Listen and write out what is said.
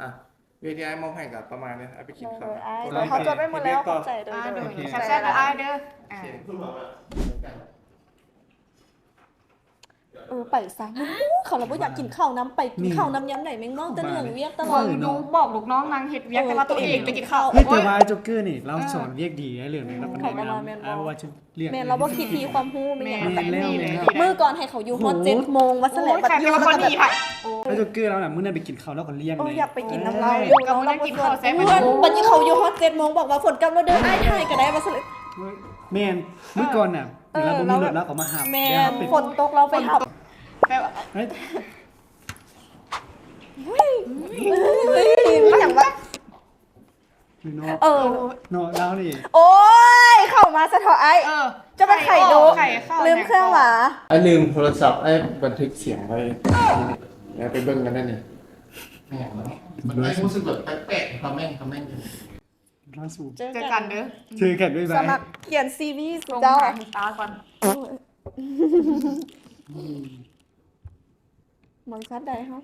ອ່ະ ວຽກທີ່ອ້າຍມອບໃຫ້ກໍປະມານນີ້ ອ້າຍໄປກິນເຂົ້າ ໂດຍ ເຮົາຈົດໄວ້ໝົດແລ້ວ ຂອບໃຈ ໂດຍ ອ່າ ໂດຍ ແຊບໆເດີອ້າຍເດີ ໂອເຄ ເອີ ໄປຊະ ເຂົາລະບໍ່ຢາກກິນເຂົ້ານຳ ໄປກິນເຂົ້ານຳຍາມໃດແມ່ງເວົ້າແຕ່ເລື່ອງວຽກຕະຫຼອດ ເບິ່ງດູບອກລູກນ້ອງນາງເຮັດວຽກ ແຕ່ວ່າຕົວເອງໄປກິນເຂົ້າ ເຮີ້ຍ ແຕ່ວ່າອ້າຍໂຈກເກີນີ້ລາວສອນວຽກດີເລື່ອງນີ້ ລາວກໍແນະນຳ ເອີ ວ່າຈະ ແມ່ນ ລາວບໍ່ຄິດທີ່ຄວາມຮູ້ແມ່ນຫຍັງ ແມ່ນແລ້ວ ມື້ກ່ອນໃຫ້ເຂົາຢູ່ຮອດເຈັດໂມງວ່າຊັ້ນແຫຼະ ບັດຢູ່ມັນກໍແບບ ໂອ້ຍ ອ້າຍໂຈກເກີລາວນະ ມື້ນັ້ນໄປກິນເຂົ້າລາວກໍລ້ຽງເລີຍ ຢາກໄປກິນນຳລາວຢູ່ ເນາະ ລາວບໍ່ຊວນ ບັດນີ້ເຂົາຢູ່ຮອດເຈັດໂມງ ບອກວ່າຝົນກັບແລ້ວເດີ ອ້າຍຖ່າຍກໍໄດ້ວ່າຊັ້ນ ແມ່ນ ມື້ກ່ອນນະ ເວລາບໍ່ມີລົດລາວກໍມາຮັບ ແມ່ນ ຝົນຕົກລາວໄປຮັບ ແບບ ເຮີ້ຍ ເຮີ້ຍ ມີຫຍັງວະ ເນາະ ເອີ ເນາະ ລາວນີ້ ໂອ້ຍ ເຂົ້າມາສະເທາະອ້າຍ ເອີ ຈະມາໄຂດູ ລືມເຄື່ອງຫວາ ອ້າຍລືມໂທລະສັບ ອ້າຍບັນທຶກສຽງໄວ້ ແລ້ວໄປເບິ່ງກັນນັ້ນນີ້ ແມ່ນບໍ່ ມັນຮູ້ສຶກແບບແປກໆ ຄອມເມັນ ຄອມເມັນ ລາວສູງ ເຈີກັນເດີ ເຈີກັນ ບາຍບາຍ ສະໝັກຂຽນຊີວີ ເຈົ້າ ຕາກ່ອນ ບໍລິສັດໃດເຮົາ